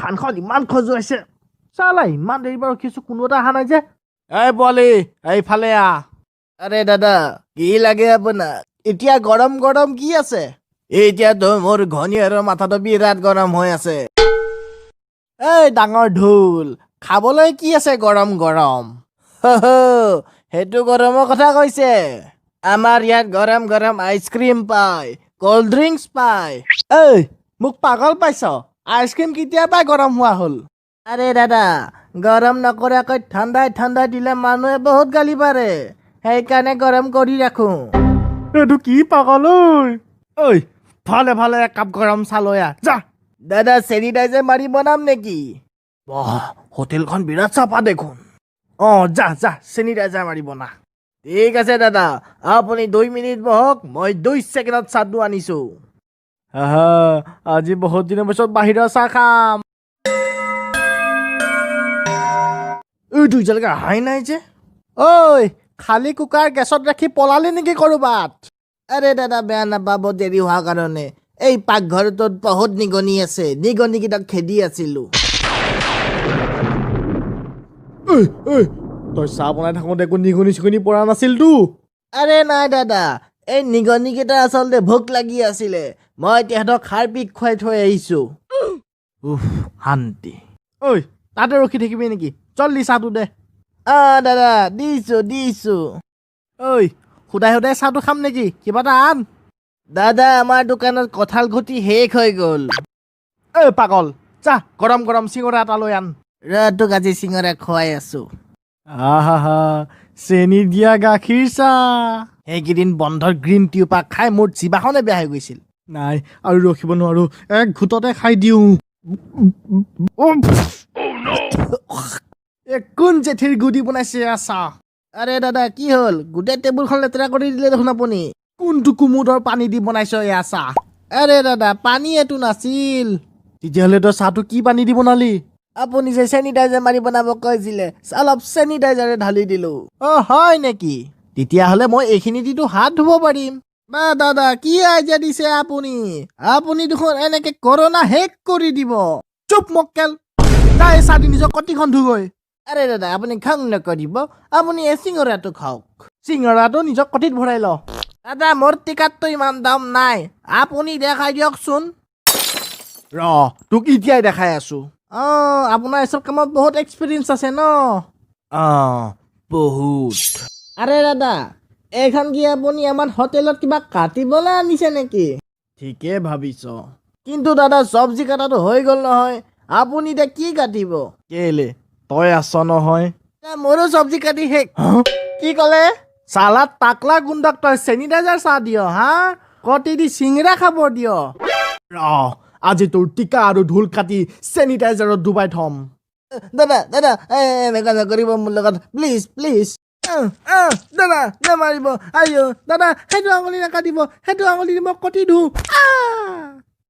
কাণখন ইমান খজুৱাইছে। চালা, ইমান দেৰিৰ পৰা ৰখিছো, কোনো এটা অহা নাই যে। এই পোৱালি, এইফালে আহ। আৰে দাদা, কি লাগে আপোনাক? এতিয়া গৰম গৰম কি আছে? এতিয়াতো মোৰ ঘৈণীয়েৰৰ মাথাটো বিৰাট গৰম হৈ আছে। এই ডাঙৰ ঢোল, খাবলৈ কি আছে গৰম গৰম? সেইটো গৰমৰ কথা কৈছে? আমাৰ ইয়াত গৰম গৰম আইচক্ৰীম পায়, কল্ড ড্ৰিংকছ পায়। ঐ, মোক পাগল পাইছ? আইচক্ৰীম কেতিয়াৰ গৰম হোৱা হ'ল? আৰে দাদা, গৰম নকৰাকৈ ঠাণ্ডাই ঠাণ্ডাই দিলে মানুহে বহুত গালি পাৰে, সেইকাৰণে গৰম কৰি ৰাখোঁ। এইটো কি পাগল ঐ? ঐ, ভালে ভালে একাপ গৰম চাহ লৈ আহ, যা। দাদা, চেনিটাইজাৰ মাৰি বনাম নেকি? বাহ, হোটেলখন বিৰাট চাফা দেখোন। অঁ, যা যা, চেনিটাইজাৰ মাৰি বনা। ঠিক আছে দাদা, আপুনি 2 মিনিট বহক, মই 2 ছেকেণ্ডত চাহটো আনিছোঁ। আহা, আজি বহুত দিনৰ পিছত বাহিৰৰ চাহ খাম। এই দুই এতিয়ালৈকে অহাই নাই যে। ঐ, খালী কুকাৰ গেছত ৰাখি পলালি নেকি ক'ৰবাত? আৰে দাদা, বেয়া নাপাব দেৰি হোৱাৰ কাৰণে। এই পাকঘৰটোত বহুত নিগনি আছে, নিগনিকেইটাক খেদি আছিলোঁ। ঐ ঐ, তই চাহ বনাই থাকোঁতে একো নিগনি চিগনি পৰা নাছিলতো? আৰে নাই দাদা, এই নিগনিকেইটা আচলতে ভোক লাগি আছিলে, মই তেহেঁতক হাৰপিক খুৱাই থৈ আহিছোঁ। উফ, শান্তি। ঐ, তাতে ৰখি থাকিবি নেকি? জল্দি চাহটো দে। দাদা, দিছোঁ দিছোঁ। ঐ, সুদাই সুদাই চাহটো খাম নেকি? কিবা এটা আন। দাদা, আমাৰ দোকানত কঁঠাল গুটি শেষ হৈ গ'ল। ঐ পাগল, যা, গৰম গৰম চিঙৰা এটা লৈ আন। ৰ, তোক আজি চিঙৰা খুৱাই আছোঁ। আহা, চেনি দিয়া গাখীৰ চাহ। সেইকেইদিন বন্ধৰ গ্ৰীণ টি পৰা খাই মোৰ জিভাখনে বেয়া হৈ গৈছিল। নাই, আৰু ৰখিব নোৱাৰো, এক ঘোটতে খাই দিওঁ। উফ। এই কোন জেঠীৰ গুটি বনাইছে এয়া চাহ? আৰে দাদা, কি হ'ল? গোটেই টেবুলখন লেতেৰা কৰি দিলে দেখোন আপুনি। কোনটো কুমুদৰ পানী দি বনাইছ এয়া চাহ? আৰে দাদা, পানী এইটো নাছিল। তেতিয়াহ'লে তই চাহটো কি পানী দি বনালি? আপুনি যে চেনিটাইজাৰ মাৰি বনাব কৈছিলে, অলপ চেনিটাইজাৰে ঢালি দিলোঁ। অ' হয় নেকি? তেতিয়াহ'লে মই এইখিনি দিতো হাত ধুব পাৰিম। বা দাদা, কি আইডিয়া দিছে আপুনি! আপুনি দেখোন এনেকে কৰোণা শেষ কৰি দিব। চুপ মক্কেল, যা, এই চাহ দি নিজৰ কটিখন ধুগৈ। আৰে দাদা, আপুনি খং নকৰিব, আপুনি এই চিঙৰাটো খাওক। চিঙৰাটো নিজৰ কটিত ভৰাই ল। দাদা, মোৰ টিকাতটো ইমান দাম নাই, আপুনি দেখাই দিয়কচোন। ৰ, তোক এতিয়াই দেখাই আছো। অঁ, আপোনাৰ এইচব কামত বহুত এক্সপিৰিয়েঞ্চ আছে ন? অঁ, বহুত। আৰে দাদা, এইখন কি আপুনি আমাৰ হোটেলত কিবা কাটিবলৈ আনিছে নেকি? ঠিকে ভাবিছ। কিন্তু দাদা, চব্জি কটাটো হৈ গ'ল নহয়, আপুনি এতিয়া কি কাটিব? কেলে, তই আছ নহয়। মোৰো চব্জি কাটি শেষ। কি ক'লে? চালা তাকলা গুণ্ডাক তই চেনিটাইজাৰ চাহ দিয় হা? কটি দি চিঙৰা খাব দিয়? ৰ, আজি তোৰ টিকা আৰু ঢোল কাটি চেনিটাইজাৰত ডুবাই থম। দাদা দাদা, এনেকুৱা নকৰিব মোৰ লগত, প্লিজ প্লিজ। দাদা, নামাৰিব। আইঅ দাদা, সেইটো আঙুলি নাকাটিব, সেইটো আঙুলি দি মই কটি ধো।